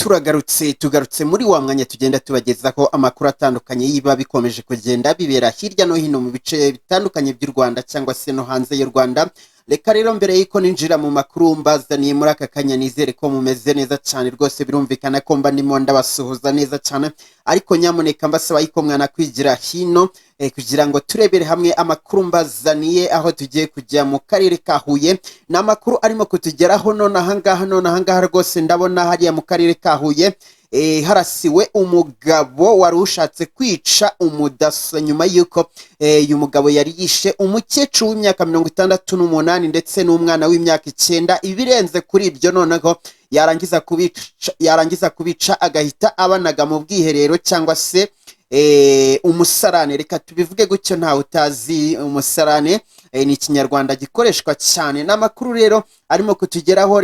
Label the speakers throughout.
Speaker 1: Turagarutse, tugarutse muri wa mwanya tugenda tubagezaho amakuru atandukanye yiba bikomeje kugenda bibera hirya no hino mu bice bitandukanye by'u Rwanda cyangwa se no hanze y'u Rwanda. Reka rero mbere y'uko ninjira mu makuru mbazaniye muri aka kanya, nizere ko mumeze neza cyane rwose. Birumvikana ko mba ndimo ndabasuhuza neza cyane, ariko nyamuneka mbasaba yuko mwanakwigira hino kugira ngo turebere hamwe amakuru mbazaniye, aho tugiye kujya mu karere ka Huye. Ni amakuru arimo kutugeraho none ahangaha rwose. Ndabona hariya mu karere ka Huye harasiwe umugabo wari ushatse kwica umudaso, nyuma y'uko uyu mugabo yari yishe umukecuru w'imyaka 68 ndetse n'umwana w'imyaka 9. Ibirenze kuri ibyo, noneho yarangiza kubica agahita abanaga mu bwiherero cyangwa se umusarane. Reka tubivuge gutyo, ntawe utazi umusarane, ni Ikinyarwanda gikoreshwa cyane. N'amakuru rero arimo kutugeraho,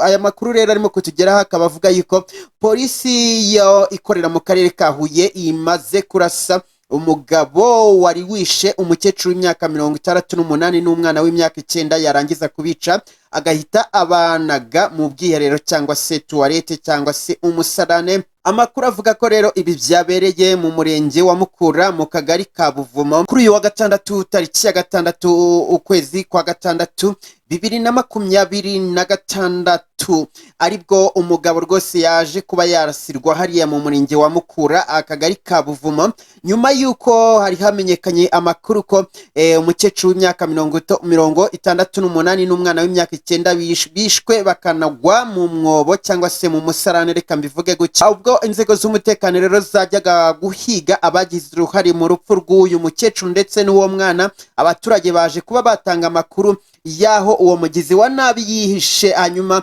Speaker 1: aya makuru rero arimo kutugeraho akaba avuga yuko polisi yo ikorera mu karere ka Huye imaze kurasa umugabo wari wishe umukecuru w'imyaka 68 n'umwana w'imyaka 9, yarangiza kubica agahita abanaga mu bwiherero cyangwa se tuwarete cyangwa se umusarane. Amakuru avuga ko rero ibi byabereye mu murenge wa Mukura, mu kagari ka Buvumo, kuri uyu wa gatandatu, tariki ya 6 ukwezi kwa 6 2026, aribwo umugabo rwose yaje kuba yarasirwa hariya mu murenge wa Mukura, akagari ka Buvumo, nyuma y'uko hari hamenyekanye amakuru ko umukecuru w'imyaka 68 n'umwana w'imyaka 9 bishwe bakanagwa mu mwobo cyangwa se mu musarane, reka mbivuge gutya. Ubwo inzego z'umutekano rero zajyaga guhiga abagize uruhare mu rupfu rw'uyu mukecuru ndetse n'uwo mwana, abaturage baje kuba batanga amakuru y'aho uwo mugizi wa nabi yihishe, hanyuma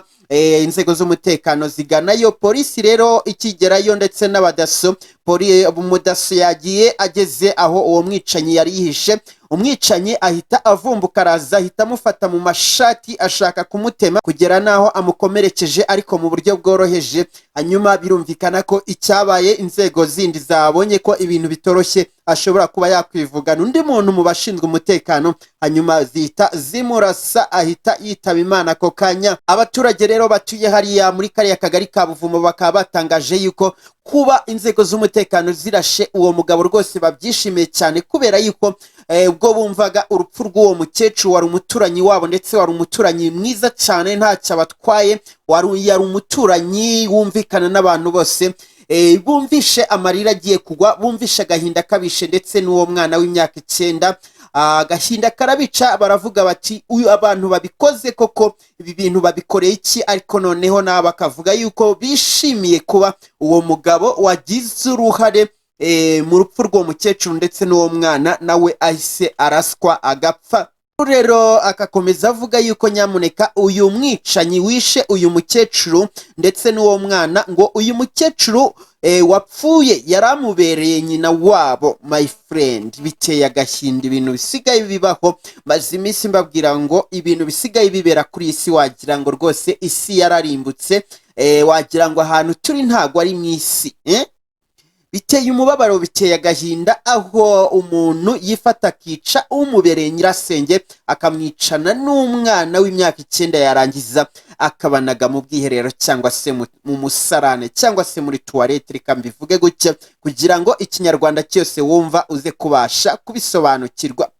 Speaker 1: inzego z'umutekano ziganayo. Polisi rero ikigerayo ndetse n'abadaso, umudaso yagiye ageze aho uwo mwicanyi yari yihishe, umwicanyi ahita avumbuka, araza ahita amufata mu mashati, ashaka kumutema kugera n'aho amukomerekeje, ariko mu buryo bworoheje. Hanyuma birumvikana ko icyabaye, inzego zindi zabonye ko ibintu bitoroshye, ashobora kuba yakwivugana undi muntu mu bashinzwe umutekano, hanyuma zihita zimurasa, ahita yitaba Imana ako kanya. Abaturage rero batuye hariya muri kariya kagari ka Buvumo bakaba batangaje yuko kuba inzego z'umutekano zirashe uwo mugabo rwose babyishimiye cyane, kubera yuko ubwo bumvaga urupfu rw'uwo mukecuru wari umuturanyi wabo, ndetse wari umuturanyi mwiza cyane, ntacyo abatwaye, yari umuturanyi wumvikana n'abantu bose, bumvishe amarira agiye kugwa, bumvishe agahinda kabishe ndetse n'uwo mwana w'imyaka 9, agahinda karabica. Baravuga bati: "Uyu abantu babikoze koko, ibi bintu babikoreye iki?" Ariko noneho nabo bakavuga yuko bishimiye kuba uwo mugabo wagize uruhare mu rupfu rw'uwo mukecuru ndetse n'uwo mwana nawe ahise araswa agapfa. Rero akakomeza avuga yuko nyamuneka uyu mwicanyi wishe uyu mukecuru ndetse n'uwo mwana, ngo uyu mukecuru wapfuye yari amubereye nyina wabo. My friend, biteye agahinda ibintu bisigaye bibaho. Maze iminsi mbabwira ngo ibintu bisigaye bibera kuri iyi si, wagira ngo rwose isi yararimbutse, wagira ngo ahantu turi ntago ari mu isi, eh? Biteye umubabaro, biteye agahinda, aho umuntu yifata akica umubereye nyirasenge, akamwicana n'umwana w'imyaka 9, yarangiza akabanaga mu bwiherero cyangwa se mu musarane cyangwa se muri tuwarete. Reka mbivuge gutya kugira ngo Ikinyarwanda cyose wumva uze kubasha kubisobanukirwa.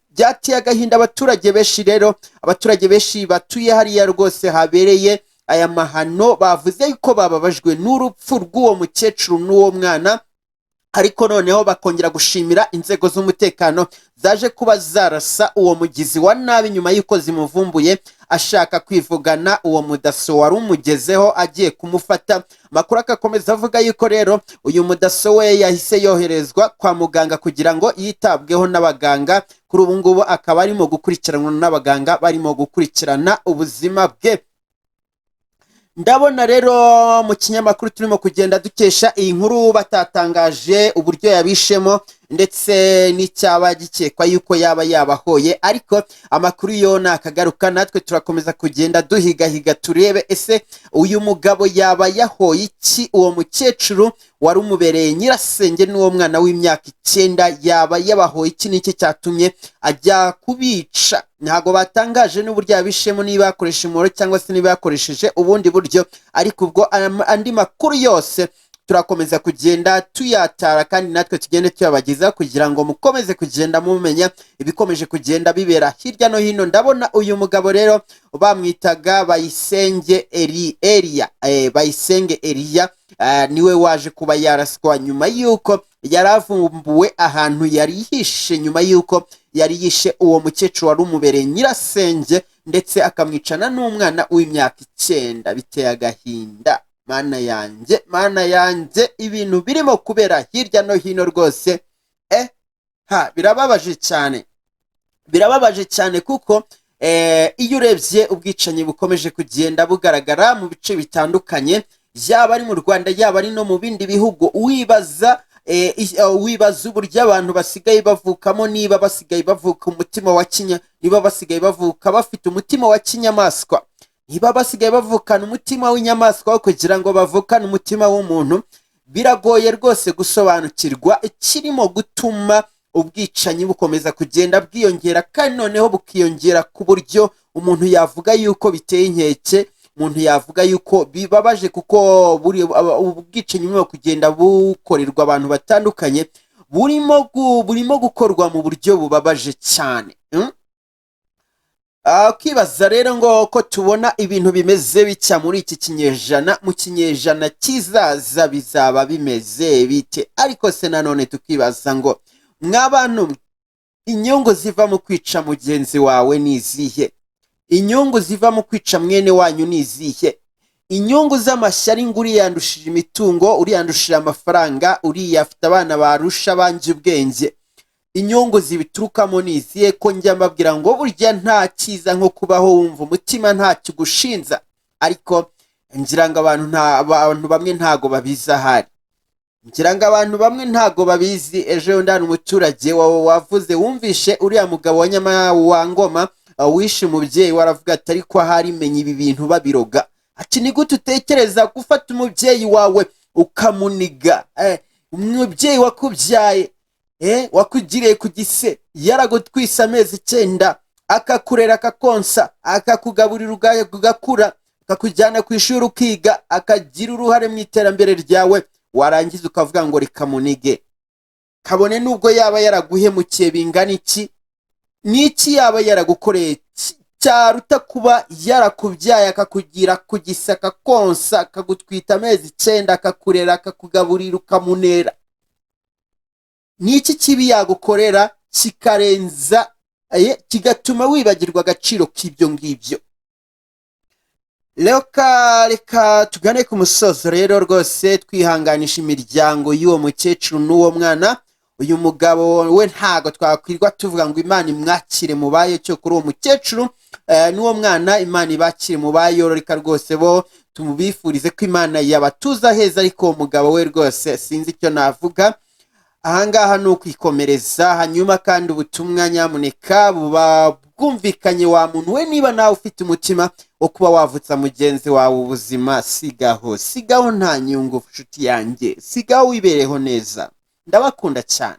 Speaker 1: Byateye agahinda abaturage benshi. Rero abaturage benshi batuye hariya rwose habereye aya mahano bavuze yuko bababajwe n'urupfu rw'uwo mukecuru n'uwo mwana, ariko noneho bakongera gushimira inzego z'umutekano zaje kuba zarasa uwo mugizi wa nabi nyuma y'uko zimuvumbuye ashaka kwivugana uwo mudaso wari umugezeho agiye kumufata. Amakuru agakomeza avuga yuko rero uyu mudaso we yahise yoherezwa kwa muganga kugira ngo yitabweho n'abaganga. Kuri ubu ngubu akaba arimo gukurikiranwa n'abaganga, barimo gukurikirana ubuzima bwe. Ndabona rero mu kinyamakuru turimo kugenda dukesha iyi nkuru batatangaje uburyo yabishemo. ndetse n'icyaba gikekwa yuko yaba yabahoye. Ariko amakuru yo nakagaruka, natwe turakomeza kugenda duhigahiga turebe ese uyu mugabo yaba yahoye iki uwo mukecuru wari umubereye nyirasenge n'uwo mwana w'imyaka 9, yaba yabahoye iki, n'iki cyatumye ajya kubica. Ntabwo batangaje n'uburyo yabishemo, niba yakoresha umuhoro cyangwa se niba yakoresheje ubundi buryo. Ariko ubwo andi makuru yose turakomeza kugenda tuyatara, kandi natwe tugende tuyabagezaho kugira ngo mukomeze kugenda mumenya ibikomeje kugenda bibera hirya no hino. Ndabona uyu mugabo rero bamwitaga Bayisenge Eliya, Bayisenge Eliya, niwe waje kuba yaraswa nyuma y'uko yari avumbuwe ahantu yari yihishe, nyuma y'uko yari yishe uwo mukecuru wari umubereye nyirasenge, ndetse akamwicana n'umwana w'imyaka 9. Biteye agahinda. Mana yanjye, Mana yanjye, ibintu birimo kubera hirya no hino rwose, ha birababaje cyane, birababaje cyane, kuko iyo urebye ubwicanyi bukomeje kugenda bugaragara mu bice bitandukanye, yaba ari mu Rwanda, yaba ari no mu bindi bihugu, wibaza uburyo abantu basigaye bavukamo, niba basigaye bavuka umutima wa kinya, niba basigaye bavuka bafite umutima wa kinyamaswa, niba basigaye bavukana umutima w'inyamaswa kugira ngo bavukane umutima w'umuntu. Biragoye rwose gusobanukirwa ikirimo gutuma ubwicanyi bukomeza kugenda bwiyongera, kandi noneho bukiyongera ku buryo umuntu yavuga yuko biteye inkeke, umuntu yavuga yuko bibabaje, kuko ubwicanyi burimo kugenda bukorerwa abantu batandukanye, burimo gukorwa mu buryo bubabaje cyane. Ukibaza rero ngo ko tubona ibintu bimeze bitya muri iki kinyejana, mu kinyejana kizaza bizaba bimeze bite? Ariko se nanone tukibaza ngo mwabantu, inyungu ziva mu kwica mugenzi wawe ni izihe? Inyungu ziva mu kwica mwene wanyu ni izihe? Inyungu z'amashyari ngo uriya yandushije imitungo, uriya yandushije amafaranga, uriya afite abana barusha abanjye ubwenge, inyungu zibiturukamo ni izihe? Ko njya mbabwira ngo burya nta cyiza nko kubaho wumva umutima ntacyo ugushinza, ariko ngira ngo abantu bamwe ntago babizi ahari, ngira ngo abantu bamwe ntago babizi. Ejo bundi hari umuturage wavuze, wumvishe uriya mugabo wa Nyama wa Ngoma wishe umubyeyi, waravuga ati ariko ahari menya ibi bintu babiroga. Ati ni gute utekereza gufata umubyeyi wawe ukamuniga, umubyeyi wakubyaye, wakugiriye ku gise, yaragutwise amezi 9, akakurera, akakonsa, akakugaburira ugakura, akakujyana ku ishuri ukiga, akagira uruhare mu iterambere ryawe, warangiza ukavuga ngo reka munige? Kabone nubwo yaba yaraguhemukiye bingana iki, n'iki yaba yaragukoreye cyaruta kuba yarakubyaye, akakugira ku gise, akakonsa, akagutwita amezi 9, akakurera, akakugaburira, ukamunera? N'iki kibi yagukorera kikarenza, kigatuma wibagirwa agaciro k'ibyo ngibyo? Reka tugane ku musozo rero rwose, twihanganisha imiryango y'uwo mukecuru n'uwo mwana. Uyu mugabo we ntago twakwirwa tuvuga ngo Imana imwakire mu bayo, cyo kuri uwo mukecuru n'uwo mwana Imana ibakire mu bayo. Reka rwose bo tumubifurize ko Imana yabatuza heza, ariko uwo mugabo we rwose sinzi icyo navuga ahangaha, ni ukwikomereza. Hanyuma kandi ubutumwa nyamuneka buba bwumvikanye: wa muntu we, niba nawe ufite umutima wo kuba wavutsa mugenzi wawe ubuzima, sigaho, sigaho, nta nyungu nshuti yanjye, sigaho wibereho neza. Ndabakunda cyane.